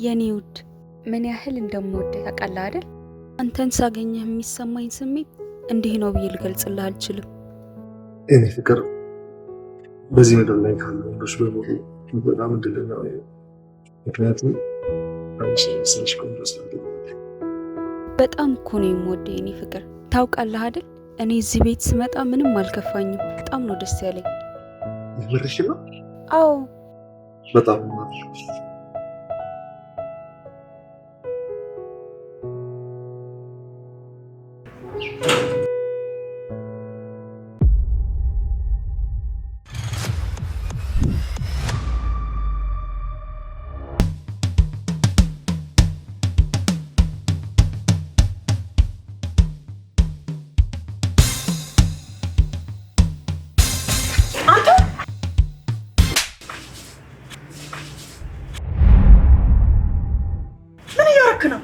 የኔ ውድ ምን ያህል እንደምወድህ ታውቃለህ አይደል? አንተን ሳገኘህ የሚሰማኝ ስሜት እንዲህ ነው ብዬ ልገልጽልህ አልችልም። የኔ ፍቅር በዚህ ምድር ላይ ካሉ ወንዶች በሙሉ በጣም እድለኛ ነኝ። ምክንያቱም አንቺ የመሰለሽ ቆንጆ ስላገኘሁ። በጣም እኮ ነው የምወድህ የኔ ፍቅር። ታውቃለህ አይደል? እኔ እዚህ ቤት ስመጣ ምንም አልከፋኝም። በጣም ነው ደስ ያለኝ። የምርሽን ነው? አዎ። በጣም ነው የማፈቅርሽ። አንተ ምን እያረክ ነው?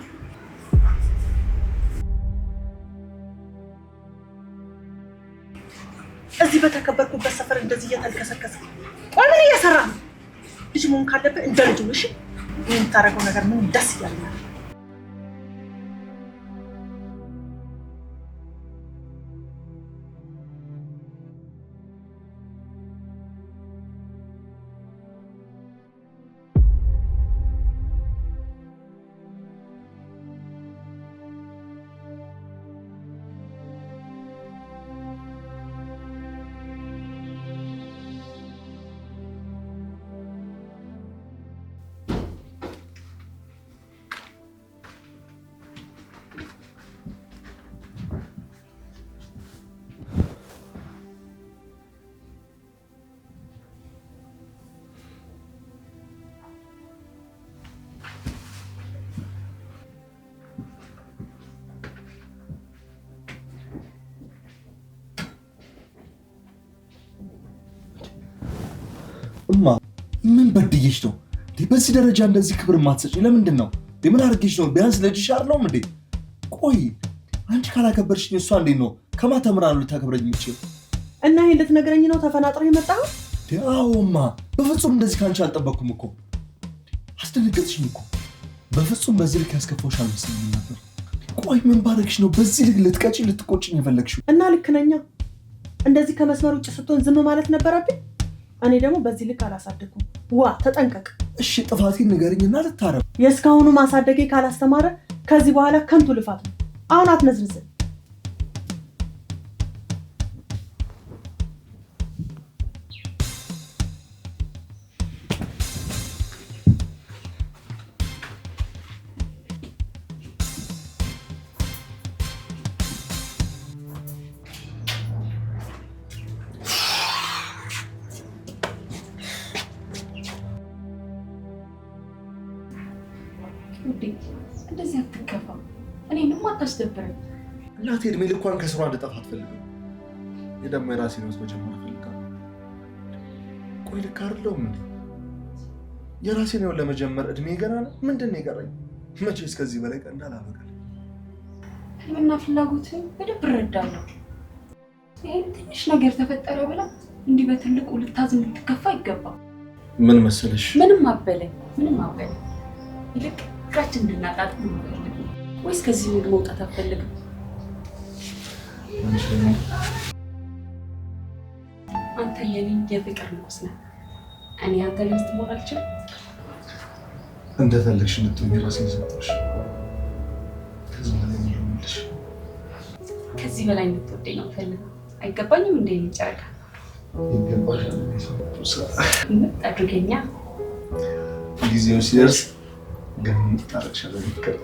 እዚህ በተከበርኩበት ሰፈር እንደዚህ እየተልከሰከሰ፣ ቆይ ምን እየሰራ ነው? ልጅ መሆን ካለብህ እንደ ልጅ ሁን። እሺ፣ የምታደርገው ነገር ምን ደስ እያለኛል። እማ ምን በድዬሽ ነው እንዴ? በዚህ ደረጃ እንደዚህ ክብር የማትሰጪኝ ለምንድን ነው? ምን አድርጌሽ ነው? ቢያንስ ልጅሽ አይደለሁም እንዴ? ቆይ አንቺ ካላከበርሽኝ እሷ እንዴት ነው ከማን ተምራ ነው ልታከብረኝ የምትችል? እና ይሄን ልትነግረኝ ነው ተፈናጥረህ የመጣኸው? አዎማ፣ በፍጹም እንደዚህ ከአንቺ አልጠበቅኩም እኮ። አስደነገጥሽኝ እኮ። በፍጹም በዚህ ልክ ያስከፋሁሽ አልመሰለኝም ነበር። ቆይ ምን ባደረግሽ ነው በዚህ ልክ ልትቀጪ ልትቆጭኝ የፈለግሽው? እና ልክ ነኛ። እንደዚህ ከመስመር ውጭ ስትሆን ዝም ማለት ነበረብኝ? እኔ ደግሞ በዚህ ልክ አላሳደግኩም። ዋ ተጠንቀቅ። እሺ ጥፋቴን ንገሪኝና ልታረም። የእስካሁኑ ማሳደጌ ካላስተማረ ከዚህ በኋላ ከንቱ ልፋት ነው። አሁን አትነዝንዝን። ውዴ እንደዚህ አትከፋ፣ እኔንም አታስደብረኝ። እናቴ እድሜ ልኳን ከስሯ እንድጠፋ አትፈልግም። እኔ ደግሞ የራሴን ህይወት መጀመር እፈልጋለሁ። ቆይ ልክ አይደለሁም እንዴ? የራሴን ህይወት ለመጀመር እድሜ ገና ነው። ምንድን ነው የቀረኝ? መቼስ ከዚህ በላይ ቀንድ አላበቅልም። ህልምና ፍላጎትን በደንብ እረዳለሁ። ይህን ትንሽ ነገር ተፈጠረ ብላ እንዲህ በትልቁ ልታዝን ልትከፋ አይገባም። ምን መሰለሽ፣ ምንም አበለኝ ምንም አበለኝ። ይልቅ ፍቅራችን እንድናጣጥም ነው የምፈልገው። ወይስ ከዚህ mood መውጣት አትፈልግም? አንተ የኔ የፍቅር ንጉስ ነህ። እኔ አንተ ሚስት መሆን አልችልም? እንደፈለግሽ እንድትሆኚ ራሴን ሰጠሁሽ። ከዚህ በላይ ምን ልሁንልሽ? ከዚህ በላይ እንድትወደኝ ነው የምፈልገው። አይገባኝም እንደ የኔ ጨረቃ? ይገባሻል። ምጥ አድርገኛ። ጊዜው ሲደርስ ግን ታረቅሻለሁ። ፍቅር።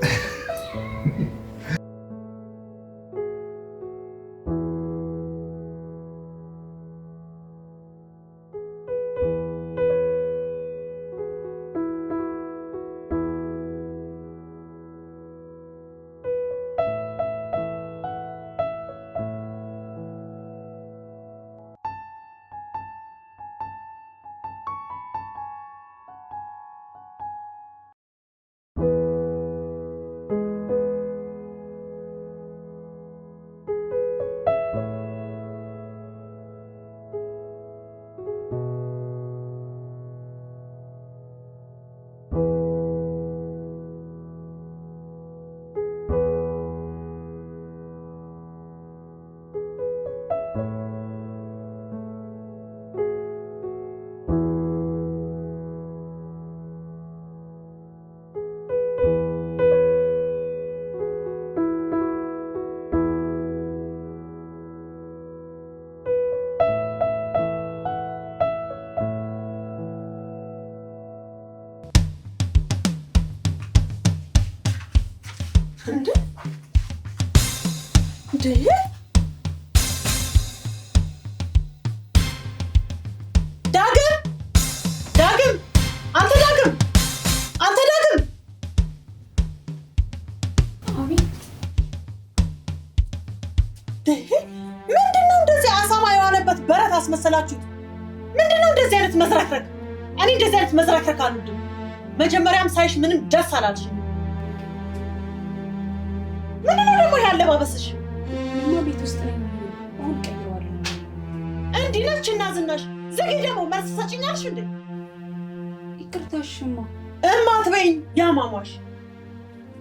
እንዴ ዳግም ዳግም፣ አንተ ዳግም፣ አንተ ዳግም። አቤት። ምንድነው እንደዚህ አሳማ የዋለበት በረት አስመሰላችሁት? ምንድነው እንደዚህ አይነት መዝረክረክ? እኔ እንደዚህ አይነት መዝረክረክ አልወድም። መጀመሪያም ሳይሽ ምንም ደስ አላልሽም። ምንድነው ደግሞ ይሄ አለባበስሽ? እማ ቤት ውስጥ ነኝ። አሁን ቀይረዋለሁ። እንዲህ ነች እና ዝናሽ። ዝጊ ደግሞ መልስ ትሰጪኛለሽ እንዴ? ይቅርታሽማ። እማ አትበይኝ፣ ያማሟሽ።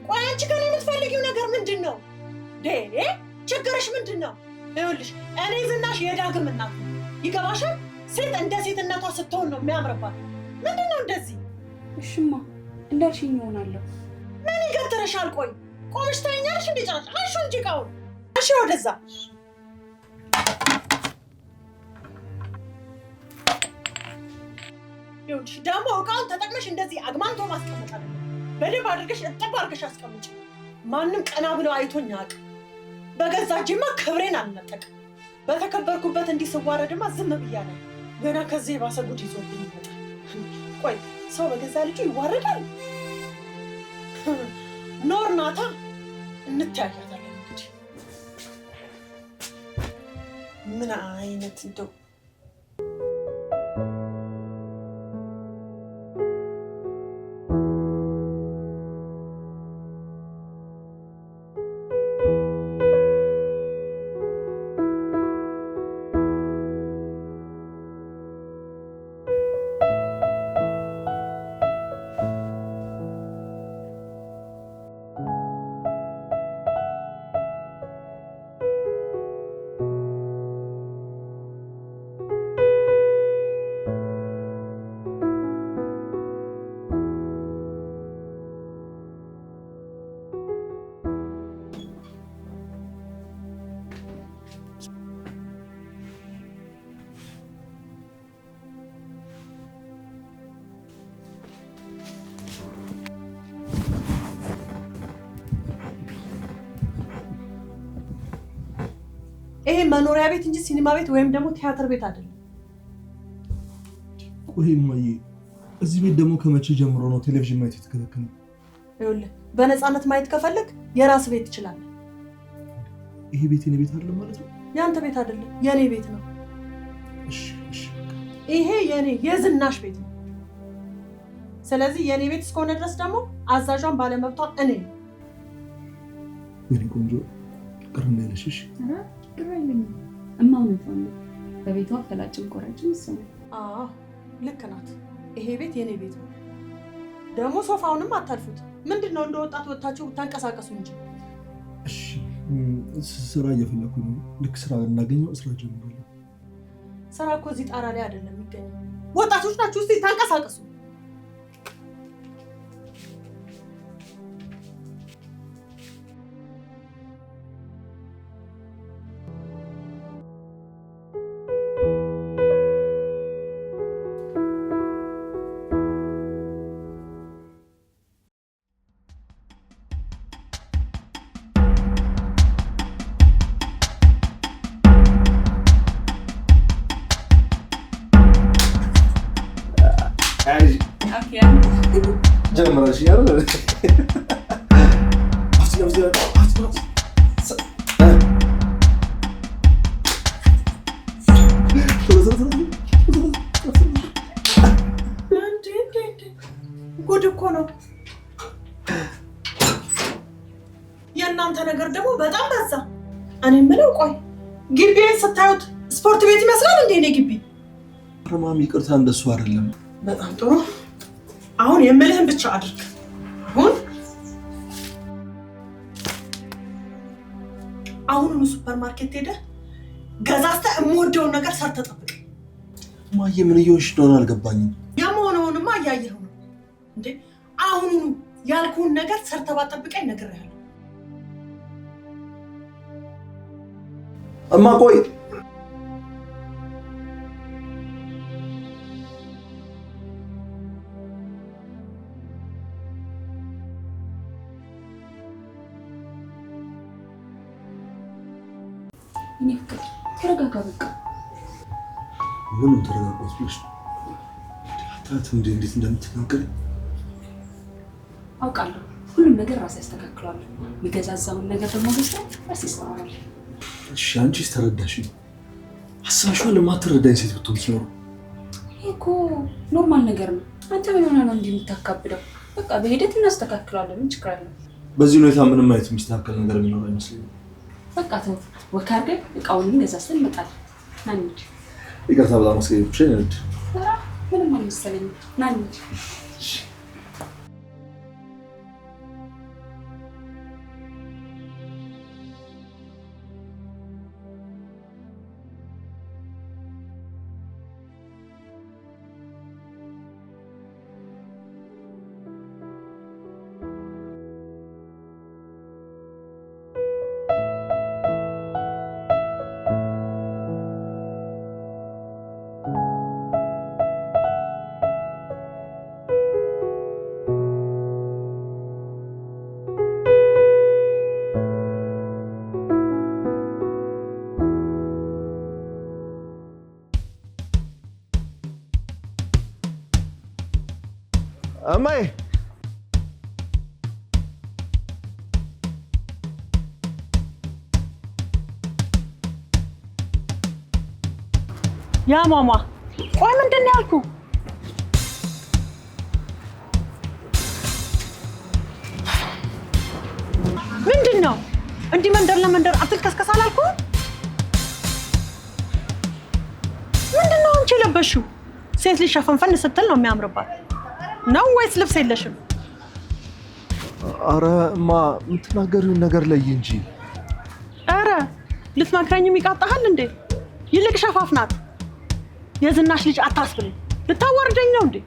ቆይ አንቺ ከእኔ የምትፈልጊው ነገር ምንድን ነው? ችግርሽ ምንድን ነው? ይኸውልሽ እኔ ዝናሽ የዳግም እናት ነው። ይገባሻል? ሴት እንደ ሴትነቷ ስትሆን ነው የሚያምርባት። ምንድን ነው እንደዚህ? እሽማ እንዳልሽኝ እሆናለሁ። ምን ይገትርሻል? ቆይ ቆምሽ ታይኛለሽ እንዴ? ጭራሽ አንሺው እንጂ እቃውን አንሺ ወደዛ። ይኸውልሽ ደግሞ እቃውን ተጠቅመሽ እንደዚህ አግማምቶ ማስቀመጥ አይደለም። በደንብ አድርገሽ እጥብ አድርገሽ አስቀምጪ። ማንም ቀና ብሎ አይቶኝ አያውቅም። በገዛ እጄማ ክብሬን አልነጠቅም። በተከበርኩበት እንዲህ ስዋረድማ ዝም ብያለሁ። ገና ከዚህ የባሰ ጉድ ይዞብኝ ይመጣል። ቆይ ሰው በገዛ ልጁ ይዋረዳል? ኖር ናታ፣ እንተያያታለን እንግዲህ። ምን አይነት እንደው ይሄ መኖሪያ ቤት እንጂ ሲኒማ ቤት ወይም ደግሞ ቲያትር ቤት አይደለም። ቆይ እማዬ፣ እዚህ ቤት ደግሞ ከመቼ ጀምሮ ነው ቴሌቪዥን ማየት የተከለከለው? ይኸውልህ በነፃነት ማየት ከፈለግ የራስ ቤት ትችላለህ። ይሄ ቤት የኔ ቤት አይደለም ማለት ነው? የአንተ ቤት አይደለም፣ የኔ ቤት ነው። እሺ እሺ፣ ይሄ የኔ የዝናሽ ቤት ነው። ስለዚህ የኔ ቤት እስከሆነ ድረስ ደግሞ አዛዧን ባለመብቷ እኔ ነኝ። የኔ ቆንጆ ቅር እንዳይለሽ እሺ? ቅር አይለኝም። እማ እውነቷን ነው። በቤቷ ፈላጭም ቆራጭም እሷ ናት። አዎ ልክ ናት። ይሄ ቤት የኔ ቤት ነው። ደግሞ ሶፋውንም አታልፉት። ምንድን ነው እንደ ወጣት ወጥታችሁ ተንቀሳቀሱ እንጂ። እሺ ስራ እየፈለኩኝ ነው። ልክ ስራ እንዳገኘው ስራ ጀምራለሁ። ስራ እኮ እዚህ ጣራ ላይ አይደለም የሚገኘው። ወጣቶች ናችሁ፣ እስኪ ተንቀሳቀሱ። ጀምረሽ ጉድ እኮ ነው የእናንተ ነገር ደግሞ በጣም በዛ። እኔ የምለው ቆይ ግቢዬን ስታዩት ስፖርት ቤት ይመስላል እንዴ? እኔ ግቢ ማሚ ይቅርታ፣ እንደሱ አይደለም። በጣም ጥሩ። አሁን የምልህን ብቻ አድርግ። አሁን አሁኑኑ ሱፐር ማርኬት ሄደህ ገዛዝተህ የምወደውን ነገር ሰርተህ ጠብቅ። ማየ ምን እየሆንሽ እንደሆነ አልገባኝም። የመሆነውንማ እያየኸው ነው እንዴ? አሁኑኑ ያልኩህን ነገር ሰርተህ ባትጠብቀኝ ነግሬሃለሁ። እማ ቆይ እኔ ፍቅር ተረጋጋ በቃ። ምንም ተረጋጋሁት ብለሽ ነው? አታያትም እንዴ እንዴት እንደምትናገሪ? አውቃለሁ ሁሉም ነገር ራሴ ያስተካክለዋለሁ። የሚገዛዛውን ነገር ደግሞ ገዝተን ራሴ ይሰራዋል። እሺ አንቺስ ተረዳሽኝ? አስበሽዋል? የማትረዳኝ ሴት ብትሆን ሲኖሩ ይሄ እኮ normal ነገር ነው። አንተ ምን ሆነህ ነው እንዲህ የምታካብደው? በቃ በሂደት እናስተካክለዋለን። ምን ችግር አለው? በዚህ ሁኔታ ምንም አይነት የሚስተካከል ነገር የሚኖር አይመስለኝም። በቃ ተው፣ walk አድርገን እቃውንም ገዛዝተን እንመጣለን። ና እንሂድ። ይቅርታ በጣም አስቀየምኩሽ። እንሂድ። ኧረ ምንም አልመሰለኝም። ና እንሂድ። እማዬ ያ ሟሟ፣ ቆይ ምንድን ነው ያልኩህ? ምንድን ነው እንዲህ መንደር ለመንደር አትልከስከስ አላልኩህም? ምንድን ነው አንቺ የለበሽው? ሴት ልጅ ሸፈንፈን ስትል ነው የሚያምርባት ነው ወይስ ልብስ የለሽም? ኧረ እማ የምትናገሪውን ነገር ለይ እንጂ። ኧረ ልትመክረኝም ይቃጣሃል እንዴ? ይልቅ ሸፋፍናት። የዝናሽ ልጅ አታስብልኝ። ልታዋርደኝ ነው እንዴ?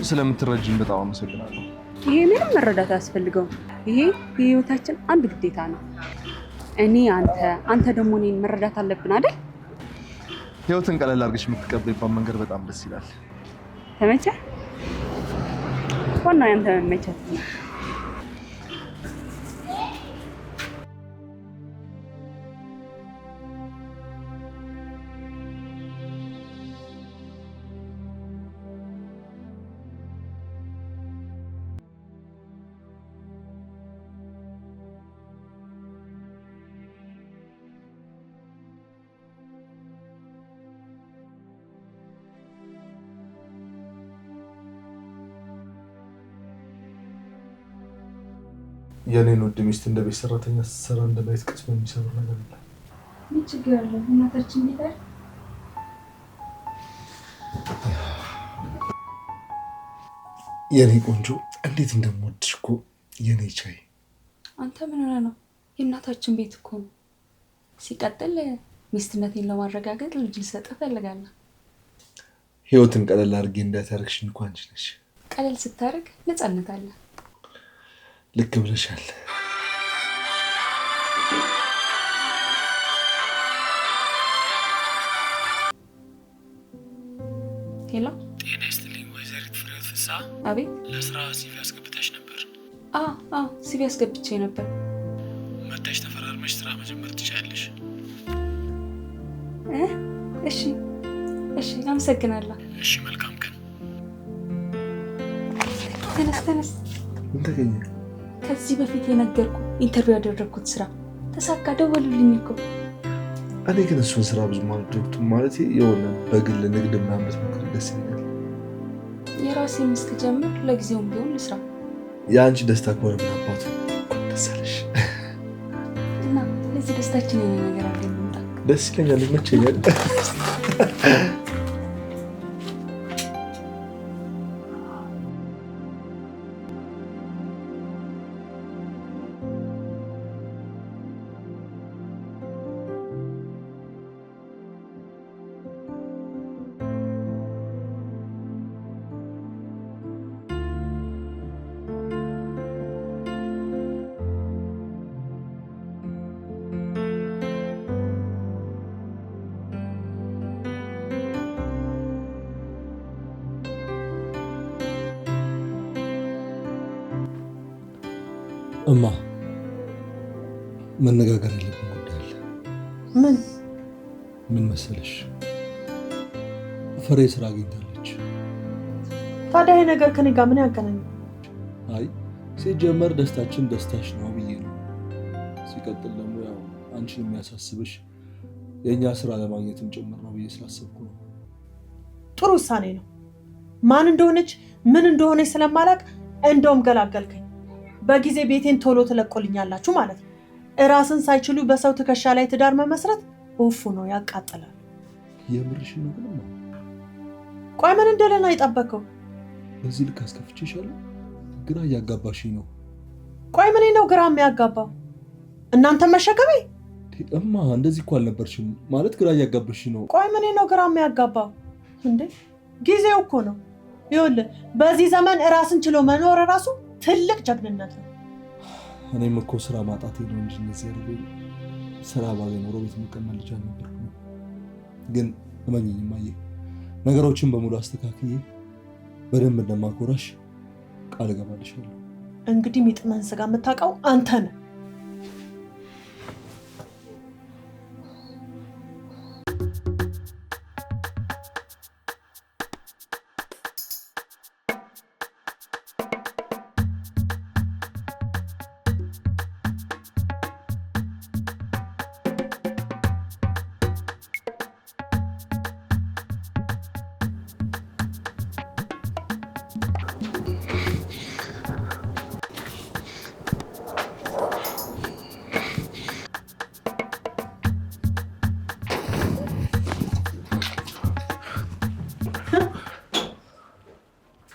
ስለምትረጂኝ በጣም አመሰግናለሁ። ይሄ ምንም መረዳት አያስፈልገውም። ይሄ የህይወታችን አንድ ግዴታ ነው። እኔ አንተ፣ አንተ ደግሞ እኔን መረዳት አለብን አይደል? ህይወትን ቀለል አድርገሽ የምትቀበይባት መንገድ በጣም ደስ ይላል። ተመቸህ? ዋናው ያንተ መመቸት ነው። የኔን ውድ ሚስት እንደ ቤት ሰራተኛ ስትሰራ እንደ ማየት ቅስም የሚሰብር ነገር የለም። ምን ችግር አለው? እናታችን ቤት አይደል? የኔ ቆንጆ እንዴት እንደምወድሽ እኮ የኔ ቻይ። አንተ ምን ሆነህ ነው? የእናታችን ቤት እኮ ነው። ሲቀጥል ሚስትነቴን ለማረጋገጥ ልጅ ልሰጥህ እፈልጋለሁ። ህይወትን ቀለል አድርጌ እንዳታረግሽኝ እኮ አንቺ ነሽ። ቀለል ስታደርግ ነፃነት አለ። ልክ ብለሻል። Hello፣ ጤና ይስጥልኝ ወይዘሪት ፍሬህይወት ፍስሐ። አቤት። ለስራ CV አስገብተሽ ነበር። አዎ CV አስገብቼ ነበር። መጥተሽ ተፈራርመሽ ስራ መጀመር ትችያለሽ። እሺ እሺ፣ አመሰግናለሁ። እሺ፣ መልካም ቀን። ተነስ ተነስ። ምን ተገኘ? ከዚህ በፊት የነገርኩ interview ያደረግኩት ስራ ተሳካ። ደወሉልኝ እኮ። እኔ ግን እሱን ስራ ብዙም አልወደድኩትም። ማለት የሆነ በግል ንግድ ምናምን ብትሞክሪ ደስ ይለኛል። የራሴን እስክጀምር ለጊዜውም ቢሆን ልስራ። የአንቺ ደስታ ከሆነ ምን አባቱ እንኳን ደስ አለሽ። እና ለዚህ ደስታችን የሆነ ነገር አድርገን እንምጣ። ደስ ይለኛል፣ ይመቸኛል። እማ መነጋገር ያለብን ጉዳይ አለ። ምን? ምን መሰለሽ፣ ፍሬ ስራ አግኝታለች። ታዲያ ይሄ ነገር ከኔ ጋር ምን ያገናኛል? አይ ሲጀመር ደስታችን ደስታሽ ነው ብዬ ነው። ሲቀጥል ደግሞ ያው አንቺን የሚያሳስብሽ የእኛ ስራ ለማግኘትም ጭምር ነው ብዬ ስላሰብኩ ነው። ጥሩ ውሳኔ ነው። ማን እንደሆነች ምን እንደሆነች ስለማላውቅ እንደውም ገላገልከኝ። በጊዜ ቤቴን ቶሎ ትለቆልኛላችሁ ማለት ነው። እራስን ሳይችሉ በሰው ትከሻ ላይ ትዳር መመስረት ኡፉ ነው፣ ያቃጥላል። የምርሽን ነው ግን? ቆይ ምን እንደለና የጠበቀው? በዚህ ልክ አስከፍቼሻለሁ? ግራ እያጋባሽኝ ነው። ቆይ ምን ነው ግራ የሚያጋባው? እናንተ መሸከሜ? እማ እንደዚህ እኮ አልነበርሽም። ማለት ግራ እያጋባሽኝ ነው። ቆይ ምን ነው ግራ የሚያጋባው እንዴ? ጊዜው እኮ ነው። ይኸውልህ በዚህ ዘመን እራስን ችሎ መኖር እራሱ ትልቅ ጀግንነት ነው። እኔም እኮ ስራ ማጣቴ ነው እንጂ እንደዚህ ያደረገኝ። ስራ ባገኝ ኖሮ ቤት መቀመጥ ልጅ አልነበርኩም። ግን እመኚኝ እማዬ፣ ነገሮችን በሙሉ አስተካክዬ በደንብ እንደማኮራሽ ቃል እገባልሻለሁ። እንግዲህ የሚጥመን ስጋ የምታውቀው አንተ ነህ።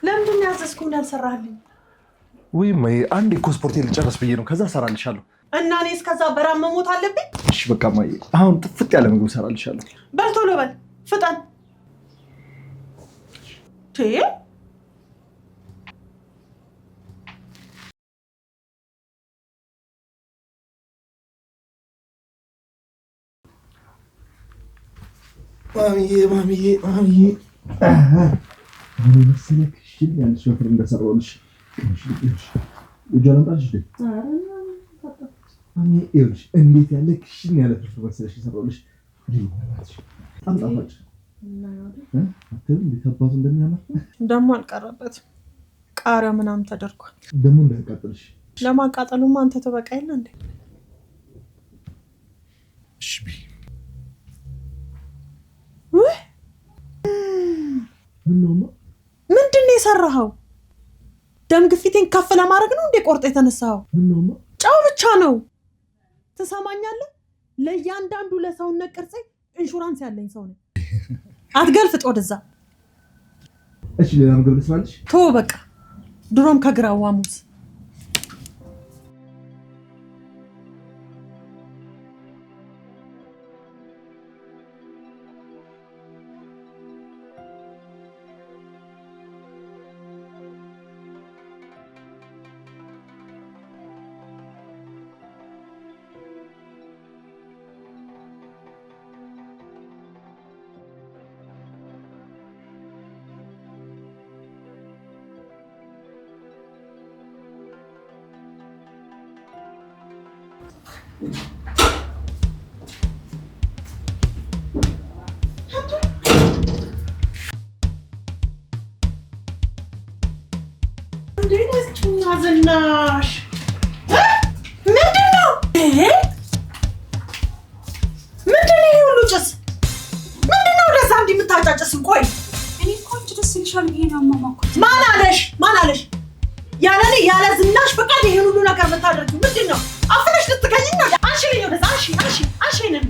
ለምንድን ነው ያዘዝኩህን ያልሰራህልኝ? ውይ እማዬ፣ አንዴ እኮ ስፖርቴን ልጨርስ ብዬ ነው። ከዛ እሰራልሻለሁ። እና እኔ እስከዛ በራብ መሞት አለብኝ? እሺ በቃ እማዬ፣ አሁን ጥፍጥ ያለ ምግብ እሰራልሻለሁ። በል ቶሎ በል ፍጠን። ማሚዬ ማሚዬ ማሚዬ መሰለህ ክሽን ያለሽ ወፍር እንደሰራሁልሽ ይኸውልሽ እንዴት ያለ ክሽን ያለ ፍርፍር መሰለሽ የሰራሁልሽ። በጣም ጣፋጭ እንዴት አባቱ እንደሚያምር ደግሞ አልቀረበትም። ቃሪያ ምናምን ተደርጓል። ደግሞ እንዳያቃጥልሽ። ለማቃጠሉማ አንተ ትበቃ የለ እንዴ? እሺ በይ። ምነው ምንድን ነው የሰራኸው? ደም ግፊቴን ከፍ ለማድረግ ነው እንዴ ቆርጥ የተነሳኸው? ጨው ብቻ ነው። ትሰማኛለህ? ለእያንዳንዱ ለሰውነት ቅርጼ ኢንሹራንስ ያለኝ ሰው ነኝ። አትገልፍጥ ወደዛ። እሺ ሌላ ምግብ ልስራልሽ? ተወው በቃ። ድሮም ከግራዋ ሙዝ። ዝናሽ ምንድን ነው? ምንድን ነው ይሄ ሁሉ ጭስ? ምንድን ነው ወደዛ እንዲህ የምታጫጭስ? ቆይ እኔ እኮ አንቺ ደስ ይልሻል ብዬ ነው ያሟሟኩት። ማን አለሽ? ማን አለሽ? ያለ እኔ ያለ ዝናሽ ፈቃድ ይሄን ሁሉ ነገር የምታደርጊው ምንድን ነው? አፍነሽ ልትገኝኝ ነው? አንሺልኝ ወደዛ። አንሺ፣ አንሺ፣ አንሺ። ይሄንን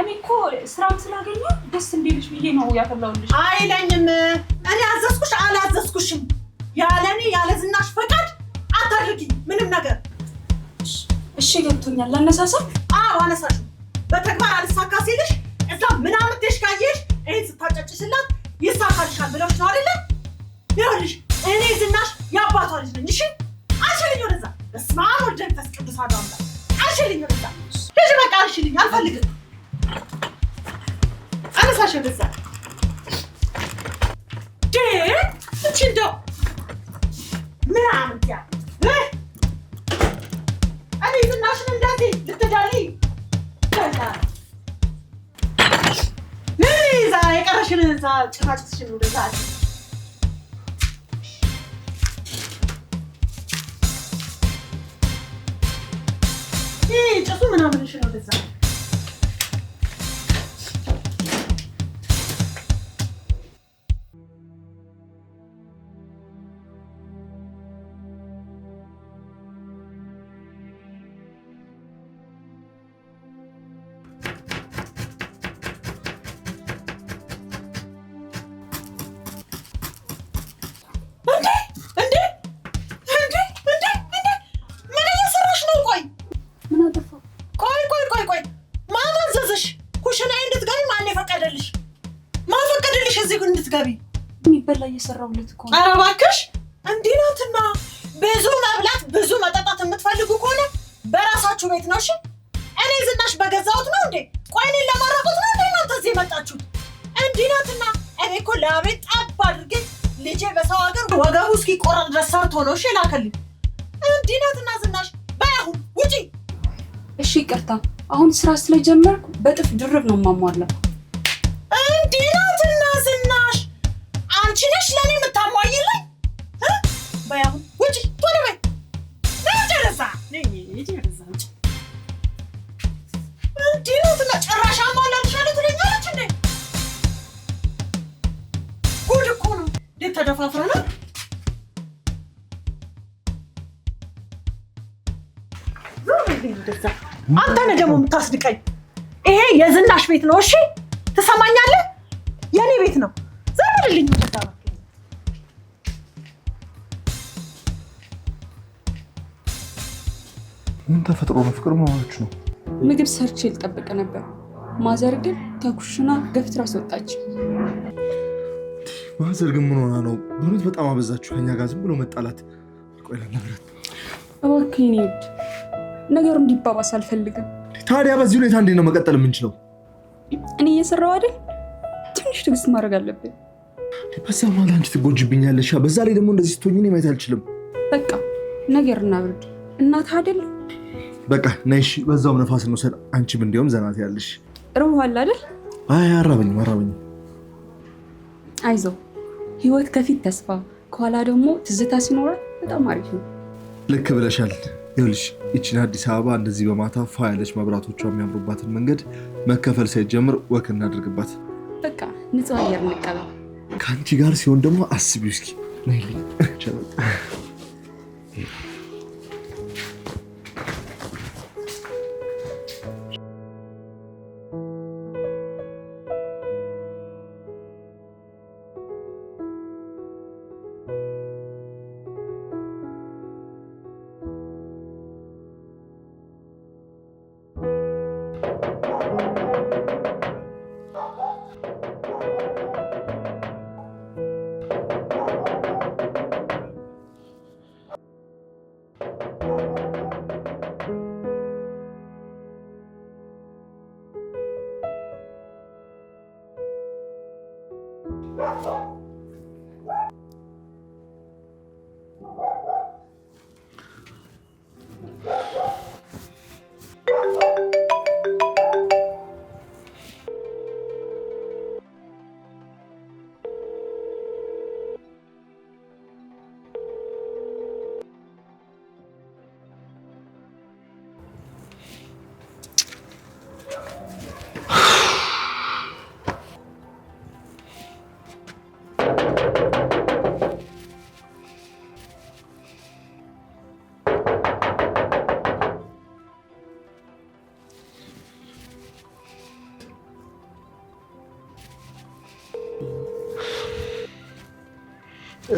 እኔ እኮ ስራም ስላገኘሁ ደስ እንዲልሽ ብዬ ነው ያፈላሁልሽ። አይለኝም። እኔ አዘዝኩሽ አላዘዝኩሽም፣ ያለ እኔ ያለ ዝናሽ ፈቃድ አታድርጊ ምንም ነገር። እሺ ገብቶኛል። ላነሳሳ? አዎ አነሳሽ። በተግባር አልሳካ ሲልሽ እዛ ምናምንቴሽ ካየሽ ይሄን ስታጨጭሽላት ይሳካልሻል ብለውሽ ነው አይደለ? ይኸውልሽ እኔ ዝናሽ የአባቷ ልጅ ነኝ። እሺ አንሺልኝ ወደዛ። በስመ አብ ወወልድ ወመንፈስ ቅዱስ አሐዱ አምላክ። አንሺልኝ ወደዛ። ሂጂ በቃ አንሺልኝ፣ አልፈልግም። አነሳሽ ወደዛ። እቺ እንደው ምናምን ያ ወደዚህ ልትዳልይ እዛ የቀረሽን እዛ ጭሳጭስሽን ወደዛ። ይህ ጭሱ ምናምንሽን ወደዛ። እንዴ እንዴ እንዴ እንዴ እንዴ! ምን እየሰራሽ ነው? ቆይ። ምን አጠፋው? ቆይ ቆይ ቆይ ቆይ፣ ማን አዘዘሽ? ኩሽናዬ እንድትገቢ ማን የፈቀደልሽ? ማን ፈቀደልሽ እዚህ እንድትገቢ? የሚበላ እየሰራሁለት እኮ ነው። ኧረ እባክሽ፣ እንዲህ ናትና ብዙ መብላት ብዙ መጠጣት የምትፈልጉ ከሆነ በራሳችሁ ቤት ነው። እሺ፣ እኔ ዝናሽ በገዛሁት ነው እንዴ? ቆይ እኔን ለማራቆት ነው እንዴ እናንተ እዚህ የመጣችሁት? እንዲህ ናትና እኔ እኮ ላቤን ጠብ አድርጌ ልጄ በሰው ሀገር ወገቡ እስኪቆረጥ ድረስ ሰርቶ ነው እሺ የላከልኝ። እንዲህ ናትና ዝናሽ፣ በይ አሁን ውጪ። እሺ ይቅርታ፣ አሁን ስራ ስለጀመርኩ በጥፍ ድርብ ነው የማሟላው። እንዲህ ናትና ዝናሽ፣ አንቺ ነሽ ለእኔ የምታሟይልኝ? እ? በይ አሁን ውጪ፣ ቶሎ በይ። ነይ ውጪ ወደዛ፣ ነይ ውጪ ወደዛ፣ ውጪ። እንዲህ ናትና ጭራሽ አሟላልሻለሁ ትለኛለች እንዴ? ጉድ እኮ ነው። እንዴት ተደፋፍረናል። ዞር በይልኝ ወደዛ። አንተ ነህ ደግሞ የምታስንቀኝ። ይሄ የዝናሽ ቤት ነው። እሺ ትሰማኛለህ? የኔ ቤት ነው። ዞር በልልኝ ወደዛ እባክህ። ምን ተፈጥሮ ነው? ፍቅር ምን ሆናችሁ ነው? ምግብ ሰርቼ ልጠብቅ ነበር። ማዘር ግን ከኩሽና ገፍትራ አስወጣች። ማዘር ግን ምን ሆና ነው? በእውነት በጣም አበዛችሁ። ከኛ ጋር ዝም ብሎ መጣላት። ቆይ ላናግራት። እባክህ የኔ ውድ፣ ነገሩ እንዲባባስ አልፈልግም። ታዲያ በዚህ ሁኔታ እንዴት ነው መቀጠል የምንችለው? እኔ እየሰራሁ አይደል? ትንሽ ትዕግስት ማድረግ አለብን። በዛ መሀል አንቺ ትጎጂብኛለሽ። በዛ ላይ ደግሞ እንደዚህ ስትሆኝ እኔ ማየት አልችልም። በቃ ነገር እናብርድ። እናት አይደል? በቃ ነይ እሺ፣ በዛውም ነፋስ እንውሰድ። አንቺም እንዲያውም ዘናት ያለሽ። ርቦሃል አይደል? አይ አራበኝም፣ አራበኝም። አይዞህ፣ ህይወት ከፊት ተስፋ ከኋላ ደግሞ ትዝታ ሲኖራት በጣም አሪፍ ነው። ልክ ብለሻል። ይኸውልሽ ይቺን አዲስ አበባ እንደዚህ በማታ ፏ ያለች መብራቶቿ የሚያምሩባትን መንገድ መከፈል ሳይጀምር walk እናድርግባት። በቃ ንጹህ አየር እንቀበል። ከአንቺ ጋር ሲሆን ደግሞ አስቢው እስኪ። ነይልኝ።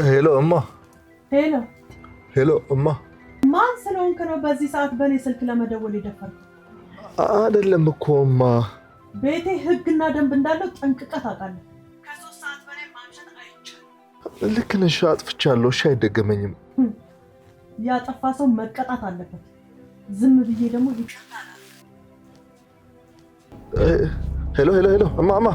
ሄሎ እማ። ሄሎ። ሄሎ እማ። ማን ስለሆንክ ነው በዚህ ሰዓት በእኔ ስልክ ለመደወል የደፈርከው? አይደለም እኮ እማ። ቤቴ ሕግና ደንብ እንዳለው ጠንቅቀህ ታውቃለህ። ከ3 ሰዓት በላይ ማምሸት አይቻልም። ልክ ነሽ፣ አጥፍቻለሁ። እሺ አይደገመኝም። ያጠፋ ሰው መቀጣት አለበት። ዝም ብዬ ደግሞ ይቅርታ አላልኩም። ሄሎ ሄሎ ሄሎ እማ እማ።